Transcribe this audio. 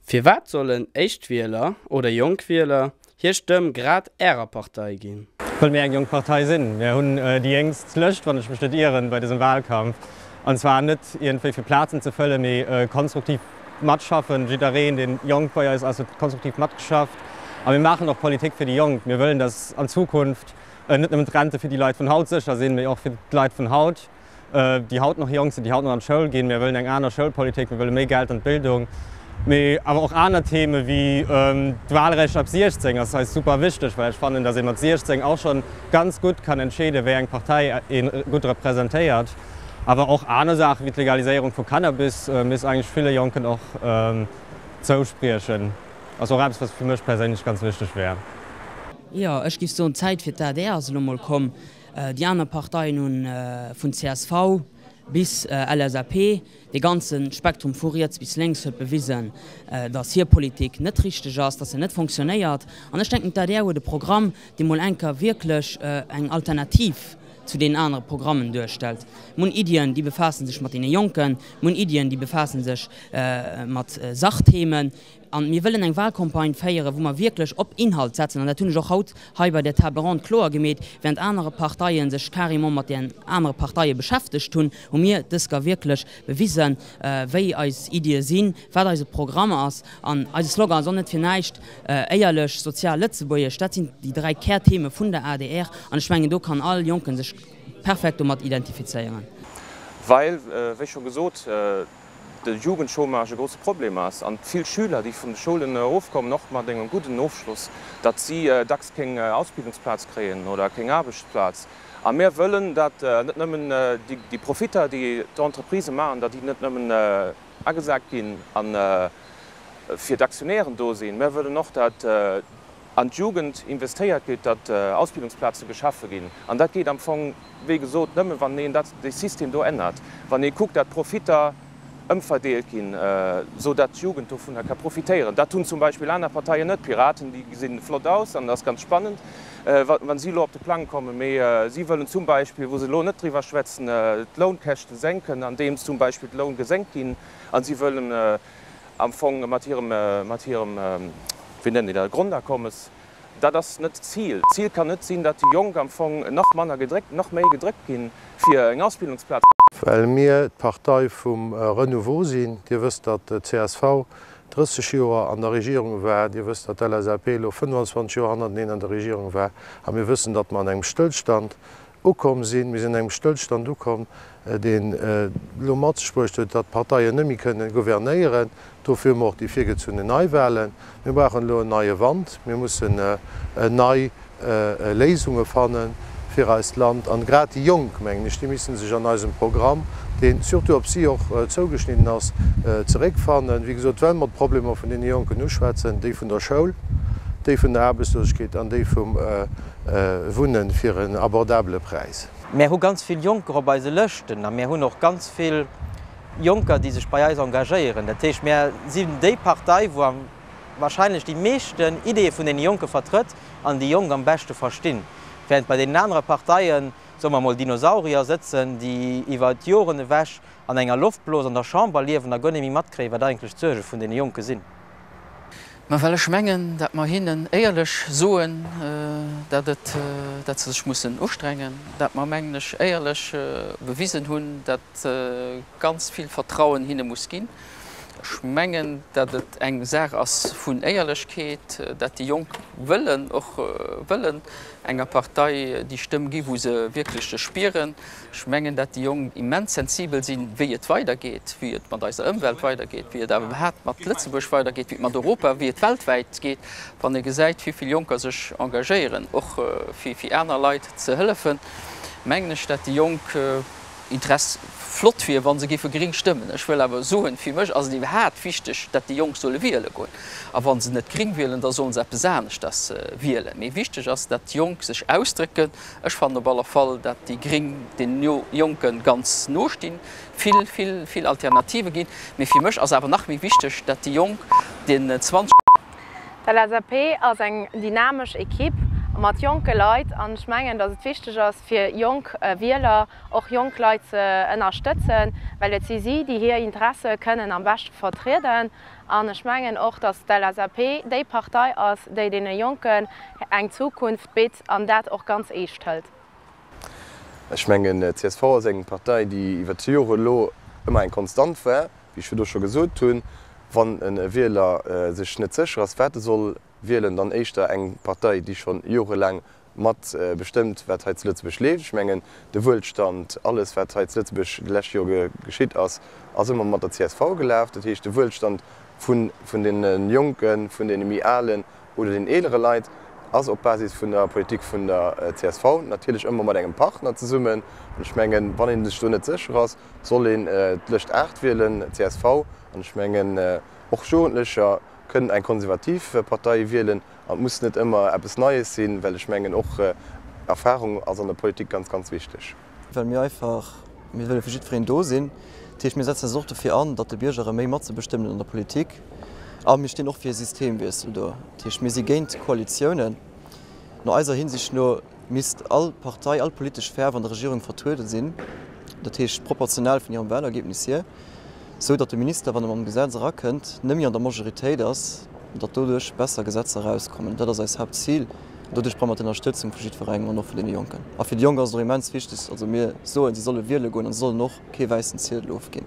Firwat sollen Éischtwieler oder jonk Wieler hir Stëmm grad Ärer Partei ginn? Wëll mir eng jonk Partei sinn. Mir hunn déi jéngst Lëscht, wann ech mech net ieren, bei dësem Wahlkampf. An zwar net iergendwéi fir Plazen ze fëllen, mee konstruktiv matschaffen. Jiddereen, dee jonk bei eis ass, huet konstruktiv matgeschafft. A mir maachen och Politik fir déi Jonk. Mir wëllen, datt an Zukunft net nëmmen d'Rente fir déi Leit vun haut sécher sinn, mee och fir d'Leit vun haut. déi haut nach jonk sinn, déi haut nach an d'Schoul ginn. Mir wëllen eng aner Schoulpolitik, mir wëlle méi Geld an d'Bildung, mee awer och aner Theme wéi d'Wahlrecht ab 16 ass eis super wichteg, well ech fannen, datt ee mat 16 och schonn ganz gutt kann entscheeden, wéi eng Partei ee gutt representéiert. Awer och aner Saache wéi d'Legaliséierung vu Cannabis misst eigentlech ville Jonken och zouspriechen. Ass och eppes, wat fir mech perséinlech ganz wichteg wär. Jo, ech géif soen, d'Zäit fir d'ADR ass elo mol komm. Déi aner Parteien hunn, vun csv bis LSAP, dee ganze Spektrum vu riets bis lénks huet bewisen, datt hir Politik net richteg ass, datt se net fonctionnéiert. An ech denken, d'ADR huet e Programm, dee mol eng Kéier wierklech eng Alternativ zu deenen anere Programmen duerstellt. Mir hunn Iddien, déi befaasse sech mat deene Jonken. Mir hunn Iddien, déi befaasse sech mat Sachthemen. A mir wëllen eng Wahlcampagne féieren, wou mer wierklech op Inhalt setzen. An dat hunn ech och haut hei bei där Table ronde kloer gemeet. Während anere Parteie sech carrément mat den anere Parteie beschäftegt hunn, hu mir dës Gar wierklech bewisen, wéi eis Iddie sinn, wat eise Programm ass. An eise Slogan ass och net fir näischt, Éierlech, sozial, lëtzebuergesch. Dat sinn déi 3 Kärtheme vun der adr. An ech mengen, do kann all Jonke sech perfekt domat identifizéieren. Well, wéi scho gesot, de Jugendchômage e grouse Problem ass an vill Schüler, déi vun de Schoulen erofkommen, och mat engem gudden Ofschloss, datt si dacks kéng Ausbildungsplaz kréien oder kéng Aarbechtsplaz. A mir wëllen, datt net nëmmen déi Profitter, déi d'Entreprisë maachen, datt déi net nëmmen agesat ginn a fir d'Aktionären do sinn. Mir wëllen och, datt an d'Jugend investéiert gëtt, datt Ausbildungsplaze geschafe ginn. An dat geet am Fong, wéi gesot, nëmme wann een dat, dee System do ännert, wann ee kuckt, datt d'Profitter ëmverdeelt ginn, esou datt d'Jugend dovunner ka profitéieren. Dat hunn zum Beispill aner Parteien net. D'Piraten, déi gesi flott aus an dat ass ganz spannend, wa si elo op de Plang kommen. Mee si wëllen zum Beispill, wou se elo net driwwer schwätzen, d'Lounkäschte senken, andeems zum Beispill d'Loun gesenkt ginn. A si wëllen am Fong mat hirem, mat hirem, wéi nennen déi dat, Grondakommes, dat ass net d'Zil. D'Zil kann net sinn, datt déi Jonk am Fong nach manner gedréckt, nach méi gedréckt ginn, fir eng Ausbildungsplaz. Well mir d'Partei vum Renouveau sinn. Dir wësst, datt d'CSV 30 Joer an der Regierung war. Dir wësst, datt d'LSAP elo 25 Joer hannerteneen an der Regierung war. A mir wëssen, datt mer an engem Stëllstand ukomm sinn. Mir sinn an engem Stëllstand ukomm, deen elo mat sech bruecht huet, datt d'Parteien net méi kënnen gouvernéieren. Dofir hu mer och déi virgezunnen Neiwahlen. Mir brauchen elo en neie Wand. Mir mussen nei Léisunge fanne fir eist Land. An grad déi Jonk, mengen ech, déi misste sech an eisem Programm, dee surtout op si och zougeschnidden ass, zeréckfannen. Wéi gesot, well mer d'Problemer vun deene Jonken uschwätzen, déi vun der Schoul, déi vun der Aarbechtslosegkeet an déi vum Wunnen fir en abordabele Präis. Mär hu ganz vill Jonker op eise Lëschten a mär hunn och ganz vill Jonker, déi sech bei eis engagéieren. Dat heescht, mär sinn déi Partei, wou am wahrscheinlech déi meeschten Ideeë vun deene Jonke vertrëtt an déi Jonk am beschte verstinn. Während bei deenen anere Parteien, soe mer emol, Dinosaurier sëtzen, déi iwwer d'Joren ewech an enger Loftblos an der Chamber liewen a guer net méi matkréien, wat eigentlech d'Suerge vun deene Jonke sinn. Mä well ech mengen, datt mer hinnen éierlech soen, datt et, datt se sech mussen ustrengen, datt mer, mengen ech, éierlech bewisen hunn, datt ganz vill Vertrauen hinne muss ginn. Ech mengen, datt et eng Saach ass vun Éierlechkeet, datt déi Jonk wëllen, och wëllen enger Partei déi Stëmm gi wou se wierklech sech spieren. Ech mengen, dat déi Jonk immens sensibel sinn, wéi et weidergeet, wéi et mat eiser Ëmwelt weidergeet, wéi et awer iwwerhaapt mat Lëtzebuerg weidergeet, wéi et mat Europa, wéi et weltwäit geet. Wann ee gesäit, wéi vill Jonker sech engagéieren, och fir fir aner Leit ze hëllefen, mengen ech, dat déi Jonk Interess flott wier, wa se géife gréng stëmmen. Ech wëll awer soen, fir mech ass et iwwerhaapt wichteg, dat déi Jonk solle wiele goen. A wa se net gréng wielen, da solle se eppes aneschters wielen. Mee wichteg ass, dat d'Jonk sech ausdrécken. Ech fannen op alle Fall, dat déi Gring den Jonken ganz no stinn, vill, vill, vill Alternative ginn. Mee fir mech ass awer nach méi wichteg, dat déi Jonk den 20. D'LSAP ass eng dynamesch Equipe. mat jonke Leit an ech mengen, datt et wichteg ass fir jonk Wieler, och jonk Leit ze ënnerstëtzen, well et si si, déi hir Interesse kënnen am beschte vertrieden. An ech mengen och, datt d'LSAP déi Partei ass, déi deene Jonken eng Zukunft bitt an dat och ganz eescht hëlt. Ech mengen, csv ass eng Partei, déi iwwer d'Jore elo ëmmer eng Konstant war. Wéi ech virdu scho gesot hunn, wann e Wieler sech net sécher ass, wat e soll wielen, dann éischter eng Partei, déi scho jorelaang mat bestëmmt, wat hei zu Lëtzebuerg leeft. Ech mengen, de Wuelstand, alles wat hei zu Lëtzebuerg déi lescht Jore geschitt ass, ass ëmmer mat der csv gelaf. Dat heescht, de Wuelstand vun deene Jonken, vun deene méi Alen, oder den eelere Leit, ass op Basis vun der Politik vun der csv, natierlech ëmmer mat engem Partner zesummen. An ech mengen, wann ee sech do net sécher ass, soll een d'Lëscht 8 wielen, csv. An ech mengen, och Jugendlecher kënnen eng konservativ Partei wielen an et muss net ëmmer eppes Neies sinn, well ech mengen, och Erfahrung ass an der Politik ganz, ganz wichteg. Well mir einfach, mir wëlle fir jiddwereen do sinn. Dat heescht, mir setzen eis och dofir an, datt de Bierger erëm méi matzebestëmmen an der Politik. A mir stinn och fir e Systemwiessel do. Dat heescht, mir si géint Koalitiounen. No eiser Hinsicht no misst all Partei, all politesch Fäerf an der Regierung vertruede sinn, dat heescht proportional vun hirem Wahlergebnis hier, sou datt de Minister, wann e mam Gesetz erakënnt, net méi an der Majoritéit ass an datt doduerch besser Gesetzer erauskommen. Dat ass eist Hauptzil. An doduerch brauche mer d'Ënnerstëtzung vu jiddwerengem an och vun deene Jonken. A fir déi Jonk ass et och immens wichteg, also mir soen, si solle wiele goen an se sollen och kee wäissen Ziedel ofginn.